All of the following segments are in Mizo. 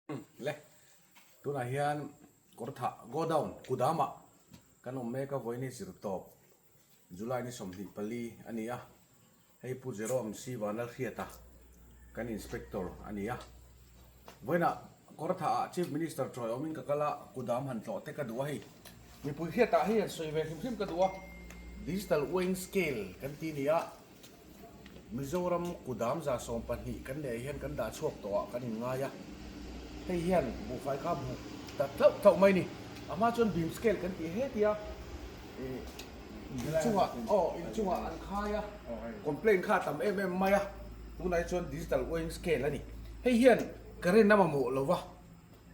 Le, tunah hian kawrthah godown kudamah kan awm mek a, vawiin hi zir tawp July ni 24 a ni a, hei Pu Jerome C Vanlalhriata kan inspector a ni a. Vawiinah kawrthah ah Chief Minister chawi awmin ka kal a, kudam han tlawh te ka duh a hei. Mipui hriatah hei han sawi ve hrim hrim ka duh a, Digital Weighing Scale kan ti ni a. Mizoram kudam 12% kan neih hian kan dah chhuak tawh ah kan inngai a, hei hian buhfai kha buk ta tlauh tlauh mai a ni. A hma chuan beam scale kan tih he tia ih inchungah aw inchungah an khai a, complaint kha a tam em em mai a, tunah hi chuan digital weighing scale a ni. Hei hian current a mamawh lo va,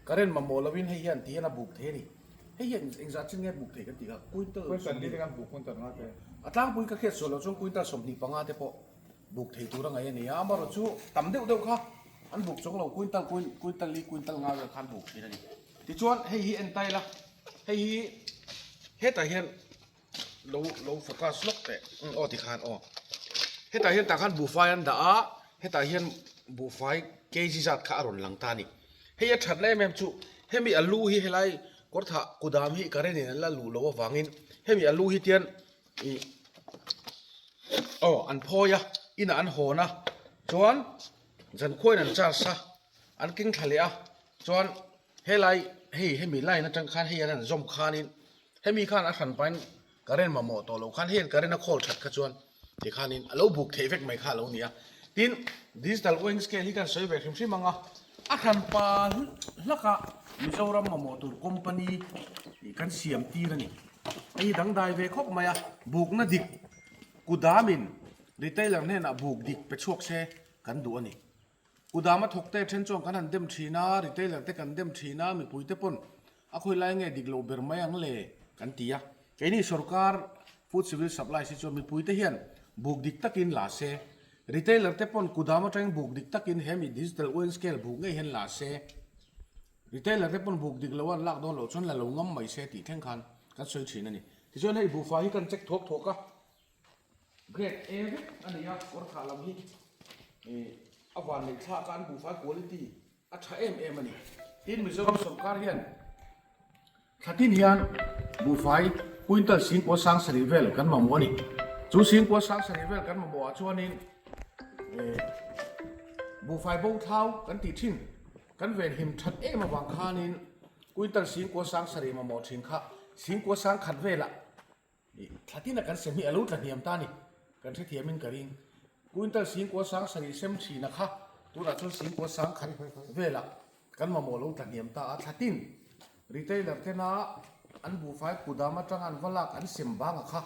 current mamawh lovin hei hian ti hian a buk thei a ni. Hei hian engzah chin nge buk thei kan tih kha quintal Quintal li te kan buk quintal nga te. A tlangpui ka hriat sual loh chuan quintal 25 te pawh buk thei tur a ngaih a ni a, amaherawh chu tam deuh deuh kha an buk chuang lo quintal quintal li quintal nga vel kha an buk thin a ni. Tichuan hei hi en ta ila hei hi hetah hian lo lo focus lawk teh aw tikhan aw hetah hian tah khan buhfai an dah a hetah hian buhfai kg zat kha a rawn lang ta a ni hei a that na em em chu hemi a lu hi helai kawrthah kudam hi current in an la luh loh avangin hemi a lu hi tian ih aw an phawi a inah an hawn a chuan zankhuain an charge a an keng thla leh a chuan helai hei hemi line atang khan hei an han zawm khanin hemi khan a hran pahin current mamawh tawh loh khan hei an current a khawl that kha chuan tikhanin a lo buk theih vek mai kha a lo ni a. Tin, digital weighing scale hi kan sawi ve hrim hrim ang a, a hran pa hlaka Mizoram mamawh tur company kan siam tir a ni. Hei hi dangdai ve khawp mai a, bukna dik kudamin retailer hnenah buk dik pe chhuak se kan duh a ni. Kudama thawkte then chuan kan han dem thin a, retailer te kan dem thin a, mipui te pawn a khawi lai nge dik loh ber mai ang le kan ti a. Keini sorkar Food Civil Supplies hi chuan mipui te hian buk dik takin la se, retailer te pawn kudam atangin buk dik takin he mi digital weighing scale buk ngei hian la se, retailer te pawn buk dik lo an lak dawn loh chuan la lo ngam mai se tih thleng khan kan sawi thin a ni. Tichuan hei buhfai hi kan check thuak thuak a. Grade A vek a ni a, kawr thah lam hi a van neih thlak a, an buhfai quality a tha em em a ni. Tin, Mizoram sawrkar hian thla tin hian buhfai quintal singkua sang sarih vel kan mamawh a ni. Chu singkua sang sarih vel kan mamawh ah chuanin buhfai bo thlau kan tih thin, kan venhim that em avang khanin quintal singkua sang sarih mamawh thin kha singkua sang khat velah Thla tina kan sem hi a lo tla hniam ta a ni. Kan hrethiamin ka ring. Quintal singkua sang sarih sem thina kha tunah chuan singkua sang khat velah kan mamawh lo tla hniam ta a. Thla tin retailer tena an buhfai kudam atanga an va lak an sem banga kha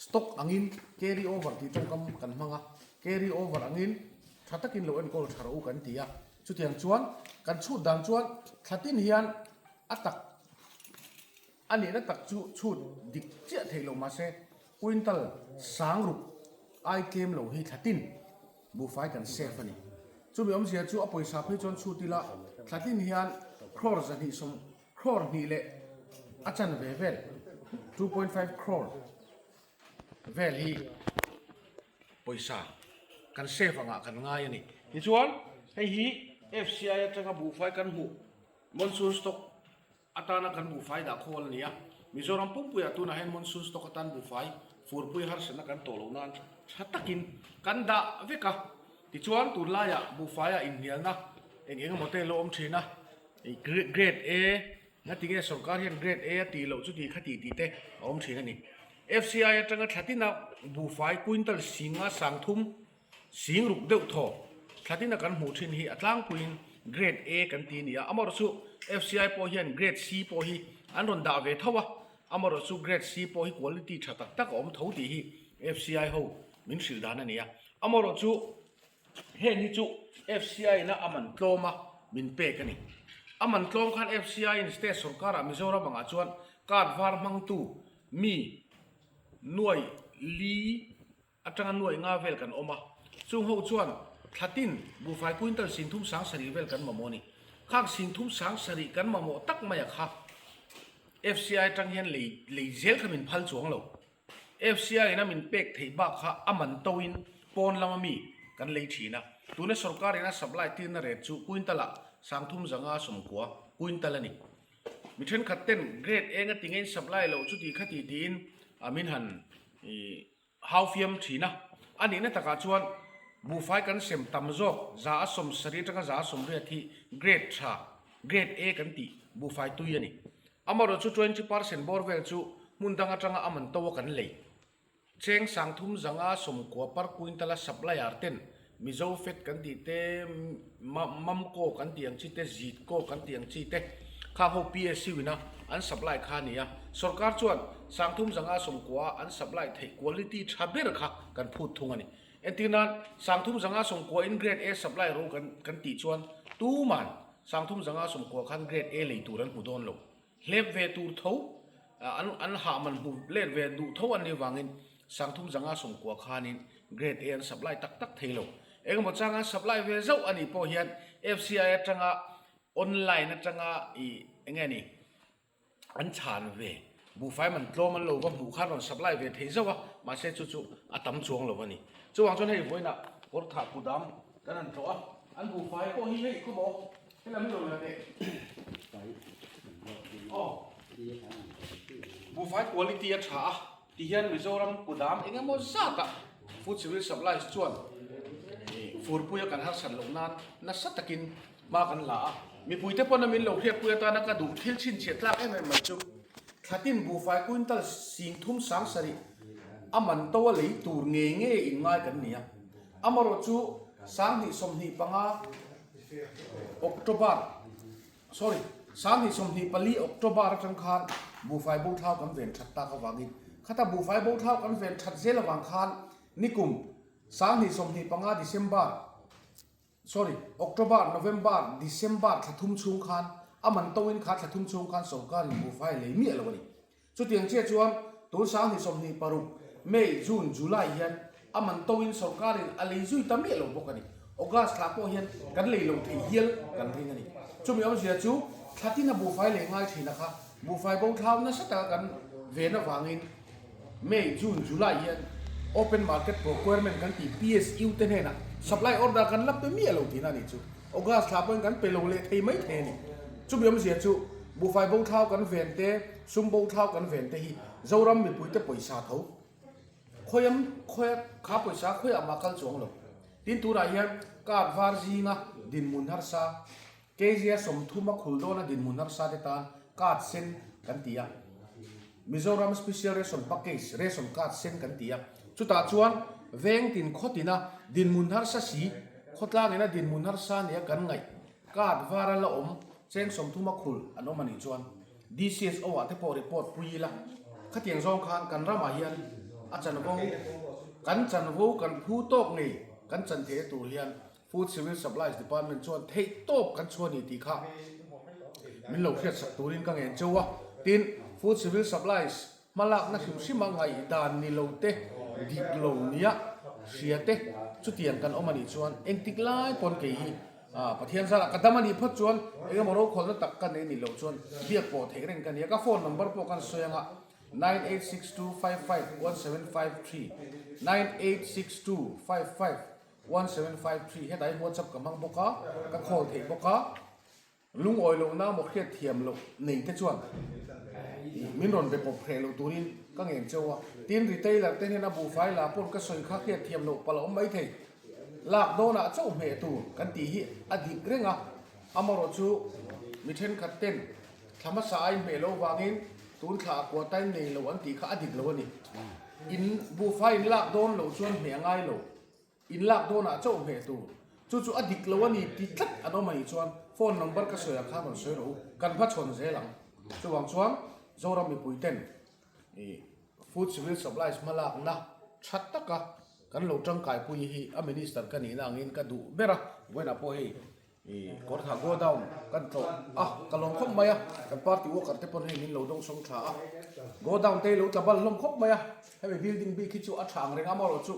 stock angin carry over tih tawngkam kan hmang a. Carry over angin tha takin lo enkawl tha rawh u kan ti a. Chutiang chuan kan chhut dan chuan thla tin hian a tak A nihna tak chu chhut dik chiah theih loh mahse quintal sang ruk ai tlem lo hi thla tin buhfai kan save a ni. Chumi awmzia chu a pawisa phei chuan chhut ila thla tin hian crore 200 crore hnih leh a chanve vel, 2.5 crore, vel hi pawisa kan save angah kan ngai a ni. Tichuan hei hi FCI atanga buhfai kan hmuh monsoon stock Atana kan buhfai dah khawl a ni a, Mizoram pumpuiah tunah hian monsoon stock atan buhfai furpui harsatna kan tawh loh nan tha takin kan dah vek a. Tichuan tunlaiah buhfaiah inhnialna eng eng emaw te lo awm thin a, Grade A ngatinge sorkar hian Grade A a tih loh chu tih kha tih tih te a awm thin a ni. FCI atanga thla tina buhfai quintal singa sangthum Sing ruk deuh thaw thlatin a kan hmuh thin hi a tlangpuiin Grade A kan ti a ni a, amaherawh chu FCI pawh hian Grade C pawh hi an rawn dah ve tho a, amaherawh chu Grade C pawh hi quality tha tak tak a awm tho tih hi FCI ho min hrilh dan a ni a, amaherawh chu heng hi chu FCI ina a man tlawm a min pek a ni. A man tlawm khan FCI in state sorkarah Mizoram angah chuan card var hmangtu mi nuai li Atanga nuai nga vel kan awm a, chung ho chuan thla tin buhfai quintal 30 70 vel kan mamawh a ni. Khang 30 70 kan mamawh tak mai a kha FCI atang hian lei lei zel kha min phal chuang lo. FCI in a min pek theih bak kha a man to in pawn lama mi kan lei thin a. Tuna sorkar in a supply tirna rate chu quintal ah. 30 90 quintal a ni. Mi thenkhat ten grade eng a ti ngein supply loh chuti khati tiin a min han hau fiam thin a. A nihna takah chuan buhfai kan sem tam zawk 170 atanga 180 hi grade tha, grade A kan tih buhfai tui a ni. Amaherawhchu 20% bawr vel chu hmun dang atanga a man to a kan lei. Cheng 350 per quintal a supplier ten Mizo Fed kan tih te, Mamco kan tih ang chi te, Zitco kan tih ang chi te khang ho PSU ina an supply kha a ni a. Sorkar chuan 350 a an supply theih quality tha ber kha kan phut thung a ni. Entir nan 350 in grade A supply ro kan kan tih chuan tuman 350 khan grade A lei tur an hmu dawn lo. Hlep ve tur tho, an an hah man hmu let ve duh tho an nih vangin 390 khanin Grade A an supply tak tak thei lo. Engemaw chang an supply ve zauh a nih pawh hian FCI atanga online atanga ih enge ni an chhan ve buhfai man tlawm an lo va hmuh khan rawn supply ve thei zauh a, mahse chu chu a tam chuang lo a ni. Chuvang chuan hei vawiinah kawrthah kudam kan han tlawh a, an buhfai pawh hi hei khawmaw Helam hi lo la teh. Aw. Buhfai quality a tha a, tihian Mizoram kudam eng emaw zat ah Food Civil Supplies chuan furpui a kan harsat loh nan nasa takin hma kan la a. Mipuite pawn a min lo hriatpui atana ka duh thil chhinchhiah tlak em em mai chu thlatin buhfai quintal 37,000 a man to a lei tur ngei ngei in ngai kan ni a. Amarawh chu 2025 October, sorry, 2024 October atang khan buhfai bo thlau kan ven that tak avangin khata buhfai bo thlau kan ven that zel avang khan nikum 2025 December, sorry, October, November, December thla thum chhung khan a man toin kha thla thum chhung khan sorkarin buhfai lei miah lo a ni. Chutiang chiah chuan tun 2026 May, June, July hian a man toin sorkarin a lei zui ta miah lo bawk a ni. August thla pawh hian kan lei lo thei hial kan ring a ni. Chumi awmzia chu thla tin a buhfai lei ngai thin a kha buhfai bo thlau nasa taka kan ven avangin May, June, July hian Open Market Procurement kan tih PSU te hnenah supply order kan la pe miah lo tihna a nih chu. August thla pawhin kan pe lo leh thei mai thei a ni. Chumi awmzia chu buhfai bo thlau kan ven te, sum bo thlau kan ven te hi Zoram mipuite pawisa tho. Khawiam khawi kha pawisa khawiah mah kal chuang lo. Tin tunah hian card var zinga dinhmun harsa, Kezia 30 a khul dawna dinhmun harsa te tan card sen kan ti a. Mizoram Special Ration Package, Ration Card sen kan ti a. Chutah chuan veng tin khaw tina dinhmun harsa si, khawtlang ina dinhmun harsa nia kan ngaih card var a la awm cheng 30 a khul an awm a nih chuan DCSO ah te pawh report pui ila. Khatiang zawng khan kan ramah hian a chanvo kan chanvo kan phu tawk ngei kan chan theihna tur hian Food Civil Supplies Department chuan theih tawp kan chhuah ni tih kha min lo hriatsak turin ka ngen cheu a. Tin, Food Civil Supplies hmalakna hrim hrima ngaihdan ni lo te, dik lo nia hria te chutiang kan awm a nih chuan engtik lai pawn kei hi Pathian zarah ka dam a nih phawt chuan engemaw rokhawlna tak ka nei nih loh chuan biak pawh theih reng ka ni a. Ka phone number pawh kan sawi anga 9862551753, 986255 1753 hetah hian WhatsApp ka hmang bawk a, ka call theih bawk a, lungawi lohna maw hriat thiam loh nei te chuan min rawn be pawp hreh loh turin ka ngen cheu a, tin retailer te hnena buhfai la pawn ka sawi kha hriat thiam loh palh a awm mai thei, lak dawnah chauh hmeh tur kan tih hi a dik reng a, amarawh chu mi thenkhat ten thla hmasa a inhmeh loh vangin tun thla a quota in nei lo an tih kha a dik lo a ni. In buhfai in lak dawn loh chuan hmeh a ngai lo. In lak dawnah chauh hmeh tur. Chu chu a dik lo a ni ti tlat an awm a nih chuan phone number ka sawi ah khan rawn sawi rawh u. Kan hmachhawn zel ang. Chuvang chuan Zoram mipui ten ih Food Civil Supplies hmalakna tha taka kan lo tangkaipui hi a Minister ka nihna angin ka duh ber a. Vawiinah pawh hei Ih kawrtha go down kan tlawh a ka lawm khawp mai a kan party worker te pawn hei min lo dawng sawng tha a go down te hi lo tla bal hlawm khawp mai a hemi building bik hi chu a tha ang reng a amaherawhchu.